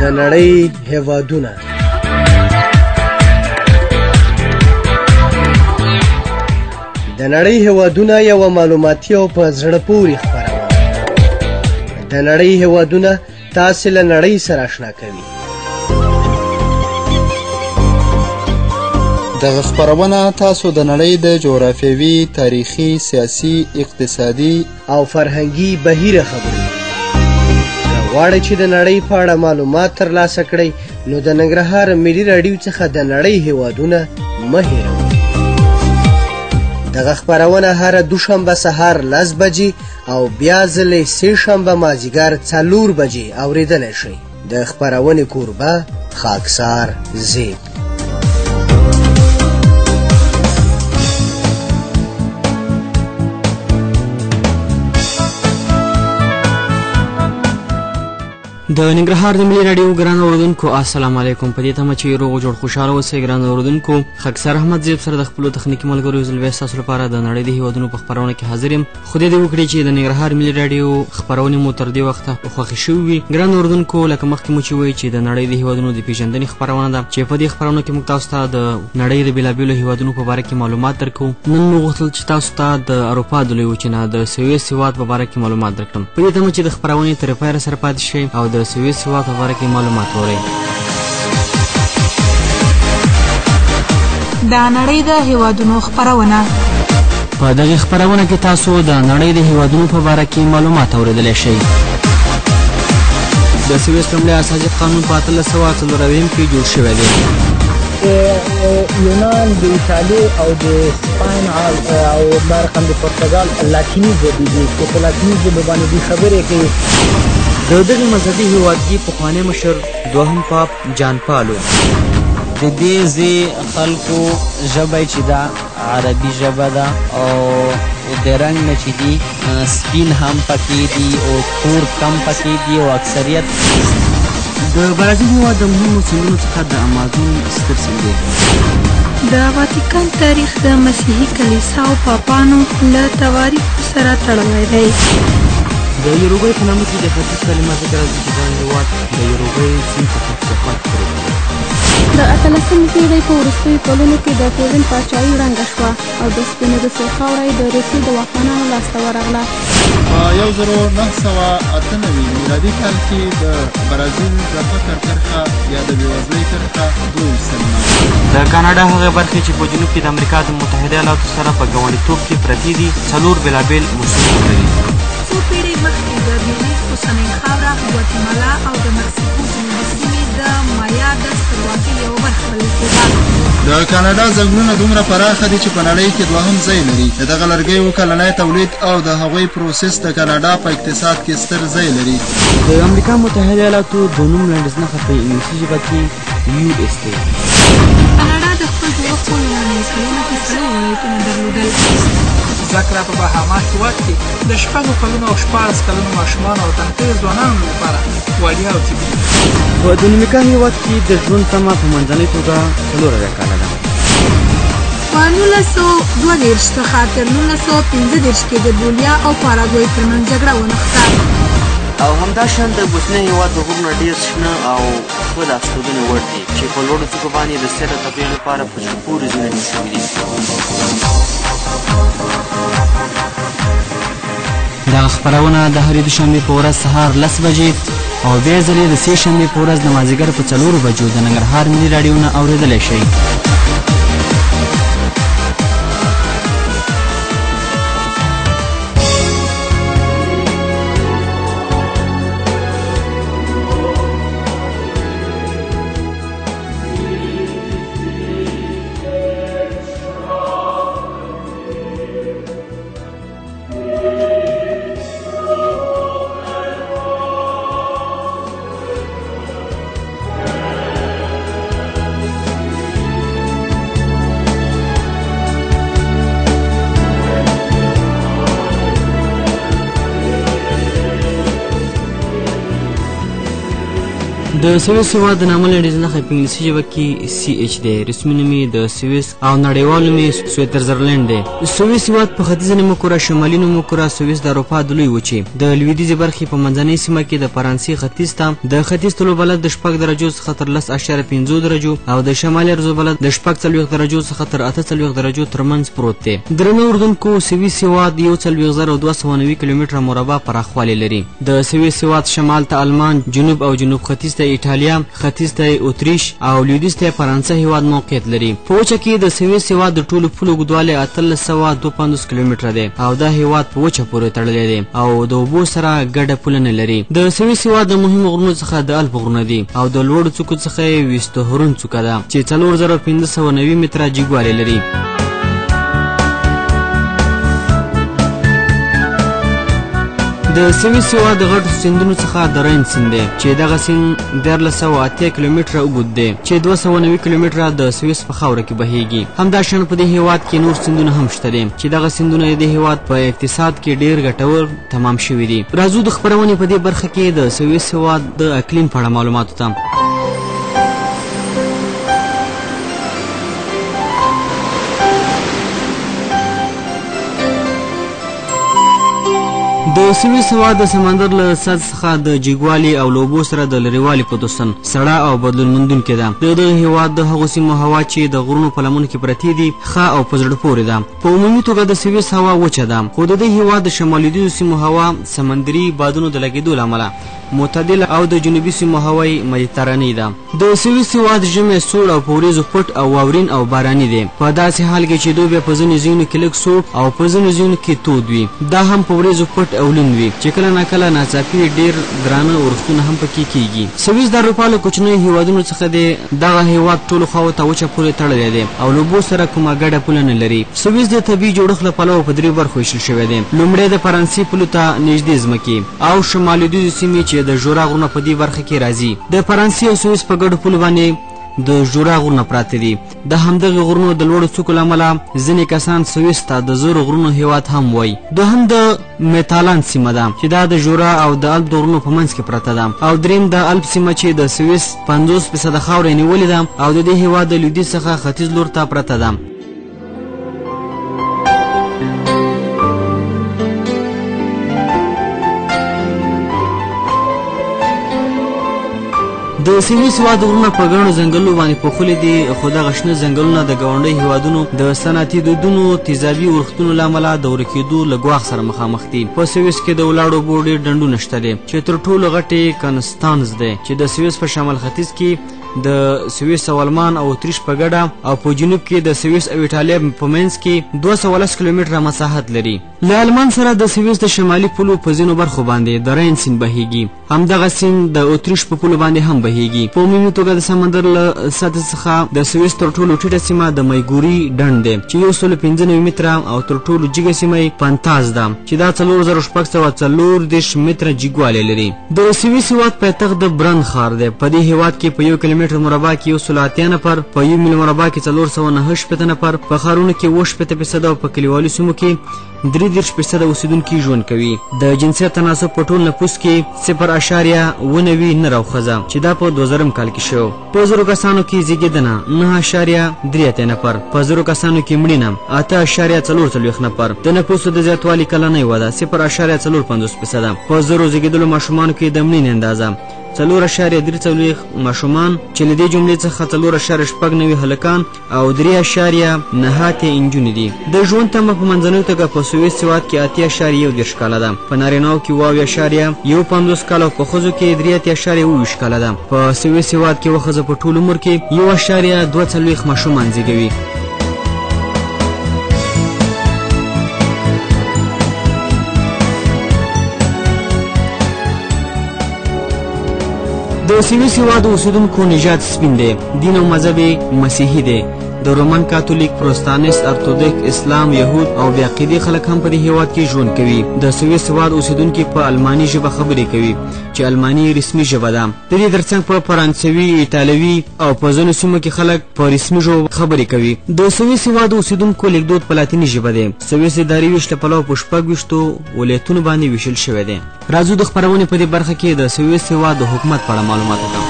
د نړۍ هیوادونه. د نړۍ هیوادونه یوه معلوماتي او په زړه پورې خپرونه. د نړۍ هیوادونه تاسې له نړۍ سره آشنا کوي. دغه خپرونه تاسو د نړۍ د جغرافیوي، تاریخي، سیاسي، اقتصادي او فرهنګي بهیره خبروي. که غواړئ چې د نړۍ په اړه معلومات ترلاسه کړئ، نو د ننګرهار ملي راډیو څخه د نړۍ هیوادونه مه هېروئ. دغه خپرونه هره دوشنبه سهار 10 بجې او بیا ځلې سه شنبه مازیګر 4 بجې اورېدلی شئ. د خپرونې کوربه خاکسار زیب. د ننګرهار د ملي راډیو ګران اوریدونکو، السلام علیکم. په دې تمه چې روغ جوړ خوشحاله اوسئ. ګران اوریدونکو، خاکسار احمد زیب سره د خپلو تخنیکي ملګرو یو ځل بیا ستاسو لپاره د نړۍ د هیوادونو په خپرونه کې حاضر یم. خدای دې وکړي چې د ننګرهار ملي راډیو خپرونې مو تر دې وخته خوښې شوې وي. ګران اوریدونکو، لکه مخکې مو چې وایي چې د نړۍ د هیوادونو د پیژندنې خپرونه ده، چې په دې خپرونه کې موږ تاسو ته د نړۍ د بېلابېلو هیوادونو په باره کې معلومات درکوو. نن مو غوښتل چې تاسو ته د اروپا د لوی وچې نه د سویس هیواد په باره کې معلومات درکړم. په دې تمه چې د خپرونې تر پایه سره پاتې شئ او د سویس هیواد په باره کې معلومات واورئ. د نړۍ د هیوادونو خپرونه. په دغې خپرونه کې تاسو د نړۍ د هیوادونو په باره کې معلومات اورېدلی شئ. د سویس لومړی اساسي قانون په 1874 کې جوړ شوی دی. د یونان، د ایټالیا او د سپین او دا رقم د پرتګال لاتیني ژبې دي چې په لاتیني ژبه باندې دوی خبرې کوي. د دغې مذهبي هیوادګي پخوانی مشر دوهم پاپ جان پالو. د دې ځای خلکو ژبه چې ده عربي ژبه ده، او د رنګ نه چې دي سپین هم پکې دي او تور کم پکې دي او اکثریت. د برازیل هیواد د مهمو سیندونو څخه د امازون ستر سیند دی. د واتیکان تاریخ د مسیحي کلیسا او پاپانو له تواریخو سره تړلی دی. د یوروګوی په نامه کې د ختیځ کلمه ذکر راځي چې دا هیواد د یوروګوی سیند په ختیځه خوا کې پروت دی. د 18مې پېړۍ په وروستیو کلونو کې د پولنډ پاچاهي ړنګه شوه او د سپینې روسیې خاوره یې د روسیې د واکمنانو لاسته ورغله. په 1998 میلادي کال کې د برازیل د فقر کرښه یا د بېوزلۍ کرښه 22%. د کاناډا هغه برخې چې په جنوب کې د امریکا د متحده ایالاتو سره په ګاونډیتوب کې پرتې دي، 4 بېلابېل موسمونه لري. څو پېړۍ مخکې د بیلیز اوسنۍ خاوره، ګواتیمالا او د مکسیکو جنوبي سیمې د مایا د سترواکۍ یوه برخه بلل کېده. د کاناډا ځنګلونه دومره پراخه دي چې په نړۍ کې دوهم ځای لري. د دغه لرګیو کلنی تولید او د هغوی پروسس د کاناډا په اقتصاد کې ستر ځای لري. د امریکا متحده ایالاتو د نوم لنډیز نښه په انګلیسي ژبه کې US دی. کاناډا د خپل جوړښت په لومړنیو کلونو کې 4 ولایتونه درلودل. زده کړه په باهاما هیواد کې د 6 کلونو او 16 کلونو ماشومانو او تنکیو ځوانانو لپاره وړیا او طبي. په دومینیکا هیواد کې د ژوند تمه په منځنۍ توګه 74 کاله ده. په 1932 څخه تر 1935 کې د بولیا او پاراګوی ترمنځ جګړه ونښته. او همداشان د بوسنیا هیواد غرونه ډېر شنه او ښه د استوګنې وړ دي چې په لوړو څوکو باندې د سیل او تفریح لپاره په زړه پورې ځایونه جوړ شوي دي. دغه خپرونه د هرې دوشنبې په ورځ سهار 10 بجې او بیا ځلې د سې شنبې په ورځ د مازدیګر په 4 بجو د ننګرهار ملي راډیو نه اورېدلی شئ. د سویس هېواد د نامه لنډیز نښه په انګلیسي ژبه کې CH دی. رسمي نوم یې د سویس او نړیوال نوم یې سویټزرلینډ دی. سویس هېواد په ختیځه نیمه کره، شمالي نیمه کره سویس د اروپا د لوی وچې د لویدیځې برخې په منځنۍ سیمه کې د فرانسې ختیځ ته د ختیځ طلوع بلد د 6 درجو څخه تر 10.5 درجو او د شمالي عرض بلد د 46 درجو څخه تر 48 درجو ترمنځ پروت دی. درنو اورېدونکو، سویس هېواد 41,290 کیلومتره مربع پراخوالی لري. د سویس هېواد شمال ته آلمان، جنوب او جنوب ختیځ ته ایټالیا، ختیځ ته اتریش او لویدیځ ته فرانسه هېواد موقعیت لري. په وچه کې د سویس هېواد د ټولو پولو اوږدوالی 1852 کیلومتره دی او دا هېواد په وچه پورې تړلی دی او د اوبو سره ګډه پوله نه لري. د سویس هېواد د مهمو غرونو څخه د الپ غرونه دي او د لوړو څوکو څخه یې ویستهورن څوکه ده چې 4590 متره جګوالی لري. د سویس هېواد د غټو سیندونو څخه د رین سیند دی چې دغه سیند 1380 کیلومتره اوږد دی چې 290 کیلومتره د سویس په خاوره کې بهیږي. همداشان په دې هېواد کې نور سیندونه هم شته دي چې دغه سیندونه د دې هېواد په اقتصاد کې ډېر ګټور تمام شوي دي. راځو د خپرونې په دې برخه کې د سویس هېواد د اقلیم په اړه معلوماتو ته. د سویس هوا د سمندر له سطح څخه د جګوالي او له اوبو سره د لرېوالي په دوسن سړه او بدلون موندونکې ده. د دغه هېواد د هغو سیمو هوا چې د غرونو په لمنو کې پرتې دي ښه او په زړه پورې ده. په عمومي توګه د سویس هوا وچه ده، خو د دې هېواد د شمال لویدیځو سیمو هوا سمندري بادونو د لګېدو له امله معتدله او د جنوبي سیمو هوا یې مدیترانې ده. د سویس هېواد ژمی سوړ او په ورېځو پټ او واورین او باراني دی، په داسې حال کې چې دوبی په ځینو ځایونو کې لږ سوړ او په ځینو ځایونو کې تود وي. دا هم په ورېځو پټ او لوند وي چې کله ناکله ناڅاپي ډېر درانه اورښتونه هم پکې کیږي. سویس د اروپا له کوچنیو هېوادونو څخه دی. دغه هېواد ټولو خواوو ته وچه پورې تړلی دی او له اوبو سره کومه ګډه پوله نه لري. سویس د طبیعي جوړښت له پلوه په درې برخو ویشل شوی دی. لومړی د فرانسې پولو ته نږدې ځمکې او شمال لویدیځې سیمې چې د ژورا غرونه په دې برخه کې راځي. د فرانسې او سویس په ګډو پولو باندې د ژورا غرونه پراته دي. د همدغې غرونو د لوړو څوکو له امله ځینې کسان سویس ته د زرو غرونو هېواد هم وایي. دوهم د میتالان سیمه ده چې دا د ژورا او د الپ د غرونو په منځ کې پرته ده، او دریم د الپ سیمه چې د سویس 50% خاوره یې نیولې ده او د دې هېواد د لویدیځ څخه ختیځ لور ته پرته ده. د سویس هېواد غرونه په ګڼو ځنګلونو باندې پوښلي دي، خو دغه شنه ځنګلونه د ګاونډیو هېوادونو د صنعتي دودونو، تیزابي اورښتونو له امله د ورکېدو له ګواښ سره مخامخ دي. په سویس کې د ولاړو اوبو ډېر ډنډونه شته دي چې تر ټولو غټ یې کنستانز دی چې د سویس په شمال ختیځ کې د سویس او آلمان او اتریش په ګډه او په جنوب کې د سویس او ایټالیا په منځ کې 210 کیلومتره مساحت لري. له آلمان سره د سویس د شمالي پولو په ځینو برخو باندې د رین سیند بهیږي. همدغه سیند د اتریش په پولو باندې هم بهیږي. په عمومي توګه د سمندر له سطحې څخه د سویس تر ټولو ټیټه سیمه د میګوري ډنډ دی چې 195 متره او تر ټولو جګه سیمه یې پنتاز ده چې دا 4634 متره جګوالی لري. د سویس هېواد پایتخت د برن ښار دی. په دې هېواد کې په 1 کیلومتر مربع کې 180 نفر، په 1 میل مربع کې 469 نفر، په ښارونو کې 67% او په کلیوالي سیمو کې 33% اوسېدونکي ژوند کوي. د جنسیت تناسب په ټول نفوس کې 0.99 نر او ښځه چې دا په 2000 کال کې شو. په 1000 کسانو کې زیږېدنه 9.83 نفر، په 1000 کسانو کې مړینه 8.44 نفر. د نفوسو د زیاتوالي کلنۍ وده 0.45%. په 1000 زیږېدلو ماشومانو کې د مړینې اندازه 4.43 ماشومان چې له دې جملې څخه 4.96 هلکان او 3.98 نجونې دي. د ژوند تمه په منځنۍ توګه په سویس هېواد کې 80.31 کاله ده، په نارینهو کې 97.51 کاله او په ښځو کې 83.27 کاله ده. په سویس هېواد کې یوه ښځه په ټول عمر کې 1.42 ماشومان زیږوي. د سویس هېواد اوسېدونکو نژاد سپین دی، دین او مذهب یې مسیحي دی. د رومن کاتولیک، پروتستانس، ارتودوکس، اسلام، یهود او بې عقیدې خلک هم په دې هېواد کې ژوند کوي. د سویس هېواد اوسېدونکي په الماني ژبه خبرې کوي چې الماني رسمي ژبه ده. د دې ترڅنګ په فرانسوي، ایټالوي او په ځینو سیمو کې خلک په رسمي ژبو خبرې کوي. د سویس هېواد اوسېدونکو لیکدود په لاتیني ژبه دی. سویس اداري ویش له پلوه په 26 ولایتونو باندې ویشل شوی دی. راځو د خپرونې په دې برخه کې د سویس هېواد د حکومت په اړه معلومات وکړم.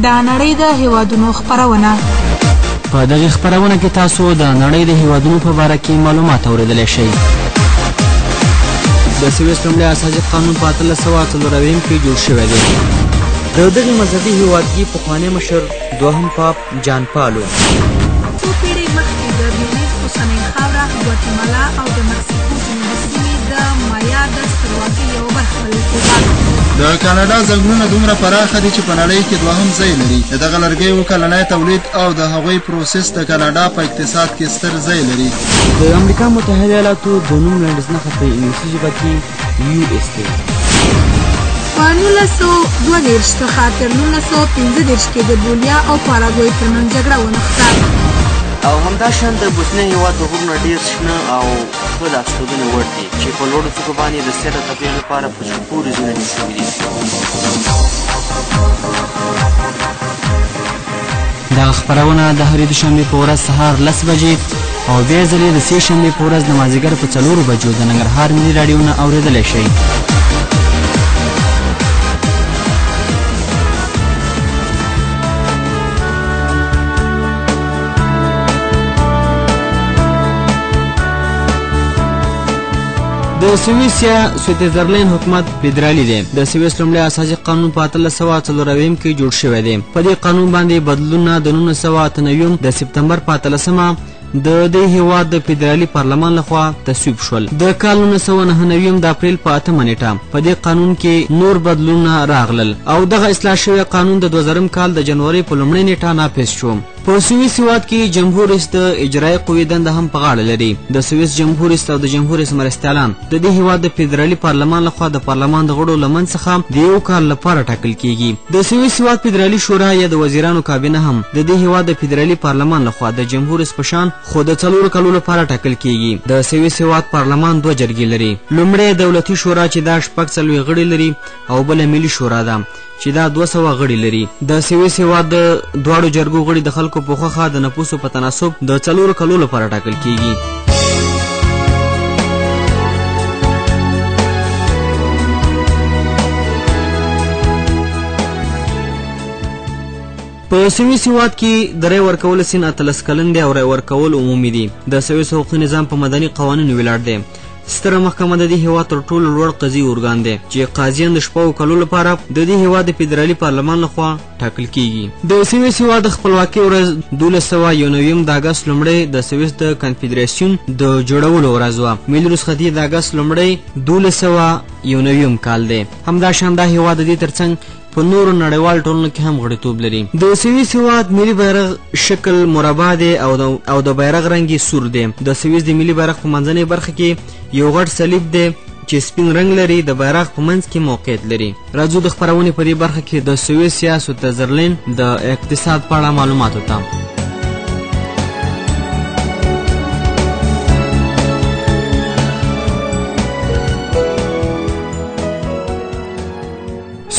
د نړۍ د هیوادونو خپرونه. په دغې خپرونه کې تاسو د نړۍ د هیوادونو په باره کې معلومات اورېدلی شئ. د سویس لومړی اساسي قانون په 1874 کې جوړ شوی دی. د دغې مذهبي هیوادګي پخوانی مشر دوهم پاپ جان پالو. څو پېړۍ مخکې د بیلیز اوسنۍ خاوره ګواتیمالا او د مکسیکو جنوبي سیمې د مایا د سترواکۍ یوه برخه بلل کېده. د کاناډا ځنګلونه دومره پراخه دي چې په نړۍ کې دوهم ځای لري. د دغه لرګیو کلنی تولید او د هغوی پروسس د کاناډا په اقتصاد کې ستر ځای لري. د امریکا متحده ایالاتو د نوم لنډیز نښه په انګلیسي ژبه کې US دی. په 1932 څخه تر 1935 کې د بولیا او پاراګوی ترمنځ جګړه ونښته. او همداشان د بوسنیا هېواد غرونه ډېر شنه او ښه د استوګنې وړ دي چې په لوړو څوکو باندې د سیل او تفریح لپاره په زړه پورې ځایونه جوړ شوي دي. دغه خپرونه د هرې دوشنبې په ورځ سهار 10 بجې او بیا ځلې د سې شنبې په ورځ د مازدیګر په 4 بجو د ننګرهار ملي راډیو نه اورېدلی شئ. د سویس یا سویټزرلینډ حکومت فدرالي دی. د سویس لومړی اساسي قانون په 1874 کې جوړ شوی دی. په دې قانون باندې بدلونونه د 1998 د سپتمبر په 18 د دې هیواد د فدرالي پارلمان لخوا تصویب شول. د کال 1999 د اپریل په 8 نیټه په دې قانون کې نور بدلونونه راغلل او دغه اصلاح شوی قانون د 2000 کال د جنورۍ په لومړۍ نیټه نافذ شو. په سویس هیواد کې جمهور رئیس د اجرایي قوې دنده هم په غاړه لري. د سویس جمهور رئیس او د جمهور رئیس مرستیالان د دې هیواد د فدرالي پارلمان لخوا د پارلمان د غړو له منځ څخه د یو کال لپاره ټاکل کیږي. د سویس هیواد فدرالي شورا یا د وزیرانو کابینه هم د دې هیواد د فدرالي پارلمان لخوا د جمهور رئیس په شان خو د 4 کالو لپاره ټاکل کیږي. د سویس هیواد پارلمان 2 جرګې لري. لومړی دولتي شورا چې دا 46 غړي لري او بله ملي شورا ده چې دا 200 غړي لري. د سویس هیواد د دواړو جرګو غړي د خلکو په خوښه د نفوسو په تناسب د 4 کالو لپاره ټاکل کیږي. په سویس هیواد کې د رای ورکولو سن 18 کلن دی او رای ورکول عمومي دي. د سویس حقوقي نظام په مدني قوانینو ولاړ دی. ستره محکمه د دې هیواد تر ټولو لوړ قضیي ارګان دی چې قاضیان د 6 کالو لپاره د دې هیواد د فدرالي پارلمان لخوا ټاکل کیږي. د سویس هیواد د خپلواکۍ ورځ 1991 د اګست لومړۍ د سویس د کنفدراسیون د جوړولو ورځ وه. ملي رخصتي د اګست لومړۍ 1991 کال دی. همداشان دا هیواد د دې ترڅنګ په نورو نړیوالو ټولنو کې هم غړیتوب لري. د سویس هیواد ملي بیرغ شکل مربع دی او د بیرغ رنګ یې سور دی. د سویس د ملي بیرغ په منځنۍ برخه کې یو غټ صلیب دی چې سپین رنګ لري، د بیرغ په منځ کې موقعیت لري. راځو د خپرونې په دې برخه کې د سویس یا سویټزرلینډ د اقتصاد په اړه معلوماتو ته.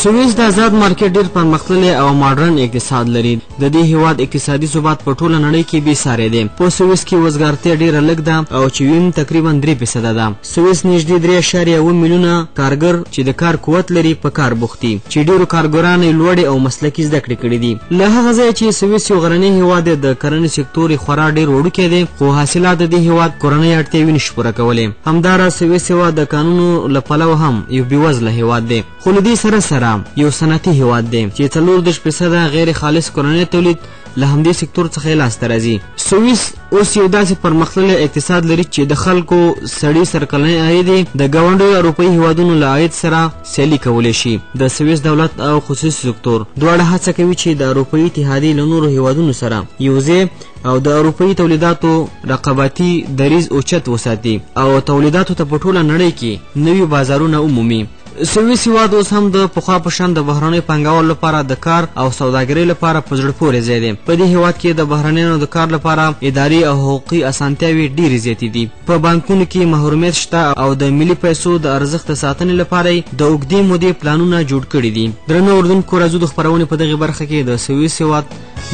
سویس د آزاد مارکیټ ډېر پرمختللی او ماډرن اقتصاد لري. د دې هیواد اقتصادي ثبات په ټوله نړۍ کې بې ساری دی. په سویس کې وزګارتیا ډېره لږ ده او چې ویم تقریبا 3% ده. سویس نږدې 3.7 میلیونه کارګر چې د کار قوت لري په کار بوخت دي چې ډېرو کارګرانو یې لوړې او مسلکي زده کړې کړې دي. له هغه ځایه چې سویس یو غرنی هیواد دی، د کرنې سکتور یې خورا ډېر وړوکی دی خو حاصلات د دې هیواد کورنۍ اړتیاوې نشي پوره کولی. همداراز سویس هیواد د کانونو له پلوه هم یو بېوزله هیواد دی خو له دې سره سره یو صنعتي هیواد دی چې 34% غیر خالص کورنی تولید له همدې سکتور څخه یې لاسته راځي. سویس اوس یو داسې پرمختللی اقتصاد لري چې د خلکو سړي سرکلنی عاید یې د ګاونډیو اروپایي هیوادونو له عاید سره سیالي کولی شي. د سویس دولت او خصوصي سکتور دواړه هڅه کوي چې د اروپایي اتحادیې له نورو هیوادونو سره یوځای او د اروپایي تولیداتو رقابتي دریځ اوچت وساتي او تولیداتو ته په ټوله نړۍ کې نوي بازارونه ومومي. سویس هیواد اوس هم د پخوا په شان د بهرنیو پانګوالو لپاره د کار او سوداګرۍ لپاره په زړه پورې ځای دی. په دې هیواد کې د بهرنیانو د کار لپاره اداري او حقوقي اسانتیاوې ډېرې زیاتې دي. په بانکونو کې محرومیت شته او د ملي پیسو د ارزښت د ساتنې لپاره یې د اوږدې مودې پلانونه جوړ کړي دي. درنو اورېدونکو، راځو د خپرونې په دغې برخه کې د سویس هیواد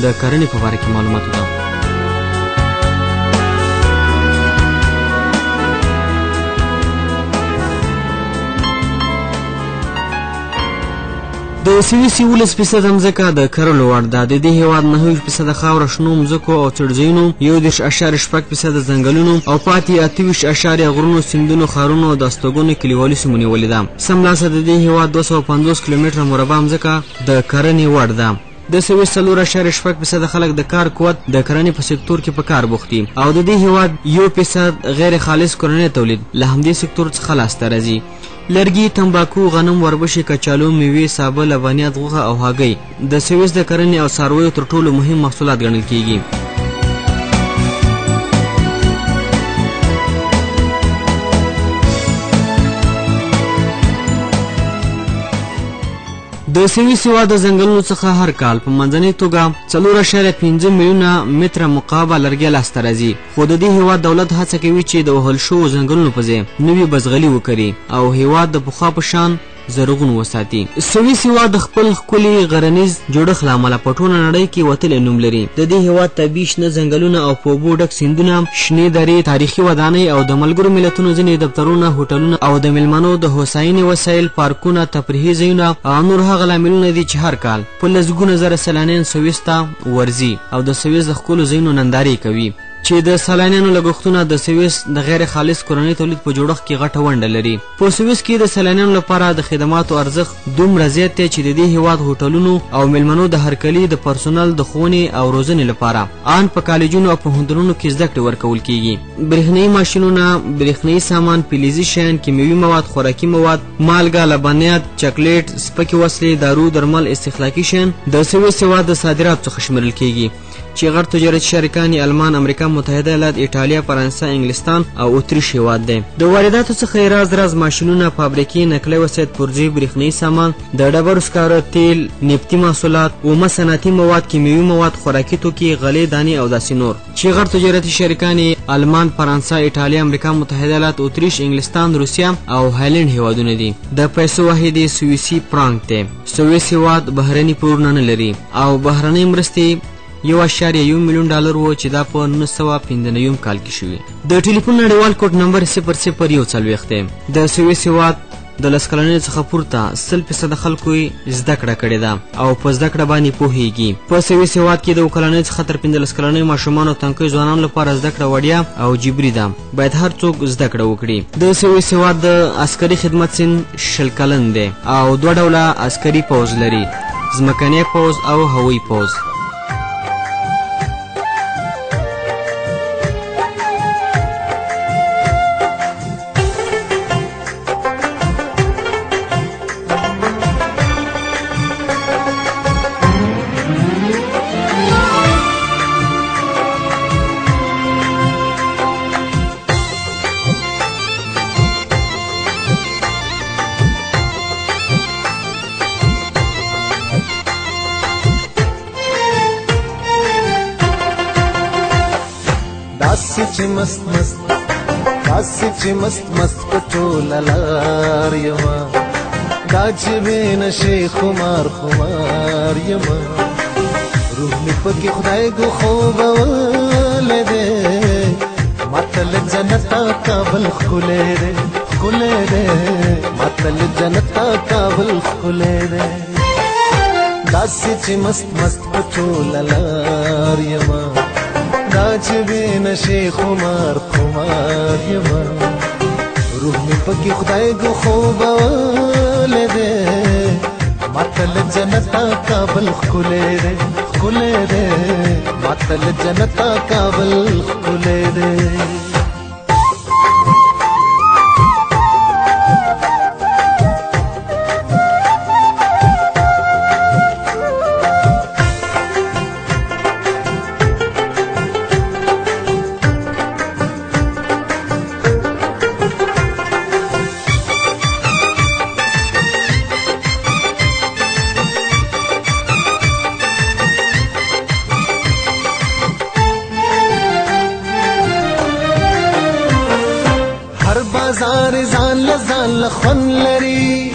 د کرنې په باره کې معلوماتو ته. د د سویس 17% مځکه د کرلو وړ ده. د دې هېواد 29% خاوره شنو مځکو او څړځایونو، 31.6% ځنګلونو او پاتې 28 غرونو، سیندونو، ښارونو او د استوګنو کلیوالي سیمو نیولې ده. سملاسه د دې هېواد 250 کیلومتره مربع مځکه د کرنې وړ ده. د سویس 4.6% خلک د کار قوت د کرنې په سکتور کې په کار بوخت دي او د دې هېواد 1% غیر خالص کورنی تولید له همدې سکتور څخه لاسته راځي. لرګي، تنباکو، غنم، وربشې، کچالو، میوې، سابه، لبنیات، غوښه او هګۍ د سویس د کرنې او څارویو تر ټولو مهم محصولات ګڼل کیږي. د سویس هېواد د ځنګلونو څخه هر کال په منځنۍ توګه 4.5 میلیونه متره مکعبه لرګی لاسته راځي، خو د دې هېواد دولت هڅه کوي چې د وهل شوو ځنګلونو په ځای نوي بزغلي وکري او هېواد د پخوا په شان زرغون وساتي. سویس هېواد د خپل ښکلي غرنیز جوړښت له امله په ټوله نړۍ کې وتلی نوم لري. د دې هېواد طبیعي شنه ځنګلونه او په اوبو ډک سیندونه، شنې درې، تاریخي ودانۍ او د ملګرو ملتونو ځینې دفترونه، هوټلونه او د میلمنو د هوساینې وسایل، پارکونه، تفریحي ځایونه او نور هغه لاملونه دي چې هر کال په لسګونه زره سیلانیان سویس ته ورځي او د سویس د ښکلو ځایونو نندارې کوي، چې د سیلانیانو لګښتونه د سویس د غیر خالص کورني تولید په جوړښت کې غټه ونډه لري. په سویس کې د سیلانیانو لپاره د خدماتو ارزښت دومره زیات دی چې د دې هېواد هوټلونو او میلمنو د هرکلي، د پرسونل د ښوونې او روزنې لپاره آن په کالجونو او پوهنتونونو کې زده کړې ورکول کیږي. برېښنايي ماشینونه، برېښنايي سامان، فلزي شیان، کیمیاوي مواد، خوراکي مواد، مالګه، لبنیات، چاکلیټ، سپکې وسلې، دارو درمل، استهلاکي شیان د سویس هېواد د صادراتو څخه شمېرل کیږي، چې غټ تجارتي شریکان یې المان، امریکا متحده ایالات، ایټالیا، فرانسه، انګلستان او اتریش هېواد دی. د وارداتو څخه یې راز راز ماشینونه، فابریکې، نقلیه وسایط، پرزې، برېښنايي سامان، د ډبرو سکاره، تیل، نفتي محصولات، اومه صنعتي مواد، کیمیاوي مواد، خوراکي توکي، غلې دانې او داسې نور، چې غټ تجارتي شریکان یې المان، فرانسه، ایټالیا، امریکا متحده ایالات، اتریش، انګلستان، روسیه او هالنډ هېوادونه دي. د پیسو واحد یې سویسي فرانک دی. سویس هېواد بهرني پورونه نه لري او بهرنۍ مرستې 1.1 میلیون ډالر و چې دا په 1995 کال کې شوي. د ټلیفون نړیوال کوډ نمبر 0041 دی. د سویس هېواد د لس کلنۍ څخه پورته 100% خلکو یې زده کړه کړې ده او په زده کړه باندې پوهیږي. په سویس هېواد کې د 7 کلنۍ څخه تر 15 کلنۍ ماشومانو او تنکیو ځوانانو لپاره زده کړه وړیا او جبري ده، باید هر څوک زده کړه وکړي. د سویس هېواد د عسکري خدمت سن 20 کلن دی او دوه ډوله عسکري پوځ لري، ځمکنی پوځ او هوایي پوځ. داسې چې مست مست، داسې چې مست مست په ټوله لار یمه، دا چې بې نشې خمار خمار یمه، روح مې پکې خدای ګو خوبولی دی، ماته له جنته کابل ښکلی دی، ښکلی دی، ماته له جنته کابل ښکلی دی. داسې چې مست مست په ټوله لار یمه، دا چې بې نشې خمار خمار یمه، روح مې پکې خدای ګو خوبولی دی، ماته له جنته کابل ښکلی دی، ښکلی دی، ماته له جنته کابل ښکلی دی. بازار ځان له ځان له خوند لري،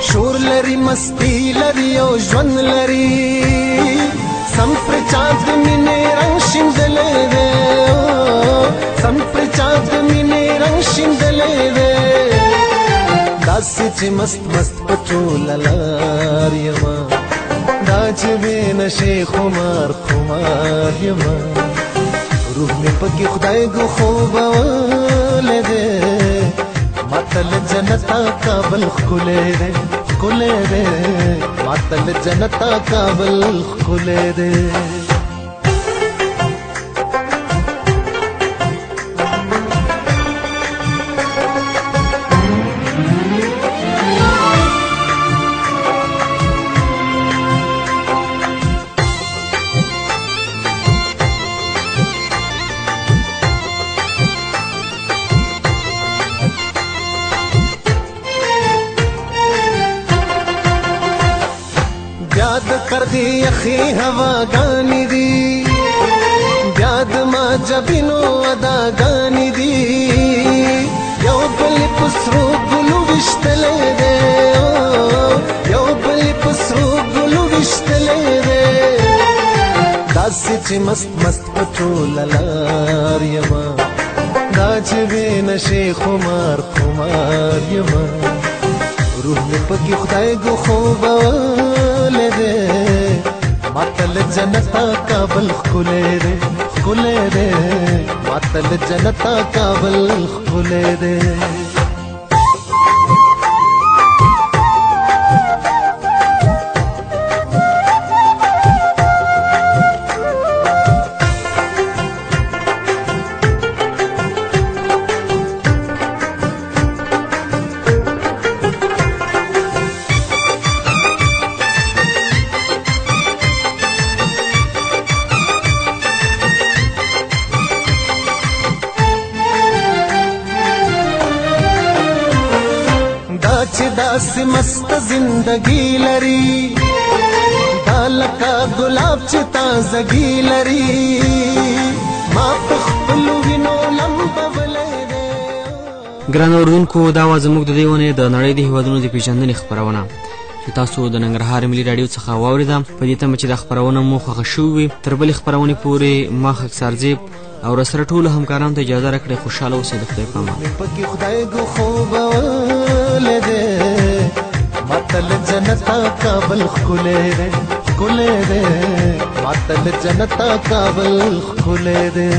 شور لري، مستی لري او ژوند لري، سم پر چا د مینې رنګ شیندلی دی، سم پر چا د مینې رنګ شیندلی دی. داسې داسې چې مست مست په ټوله لار یمه، دا چې بې نشې خمار خمار یمه. روح مې پکې خدای ګو خوبولی دی، ماته له جنته کابل ښکلی دی، ښکلی دی، ماته له جنته کابل ښکلی دی. کرغي یخې هواګانې دي، بیا د ما جبینو اداګانې دي، یو بل په سرو ګلو ویشتلی دی، یو بل په سرو ګلو ویشتلی دی. داسې چې مست مست په ټوله لار یمه، دا چې بې نشې خمار خمار یمه. روح مې پکې خدای ګو خوبولی دی، ماته له جنته کابل ښکلی دی، ښکلی دی، ماته له جنته کابل ښکلی دی. چې داسې مسته زندګي لري، دا لکه ګلاب چې تازګي لري، ما په خپلو وینو لمبولی دی. ګرانو اورېدونکو، دا وه زموږ د دې اونۍ د نړۍ د هېوادونو د پېژندنې خپرونه چې تاسو د ننګرهار ملي راډیو څخه واورېده. په دې تمه چې دا خپرونه مو خوښه شوې وي. تر بلې خپرونې پورې ما خاکسار زیب او راسره ټولو همکارانو ته اجازه راکړئ. خوشحاله اوسئ، د خدای په امان. پکې خدای ګو خوبولی دی، ماته له جنته کابل ښکلی دی، ښکلی دی، ماته له جنته کابل ښکلی دی.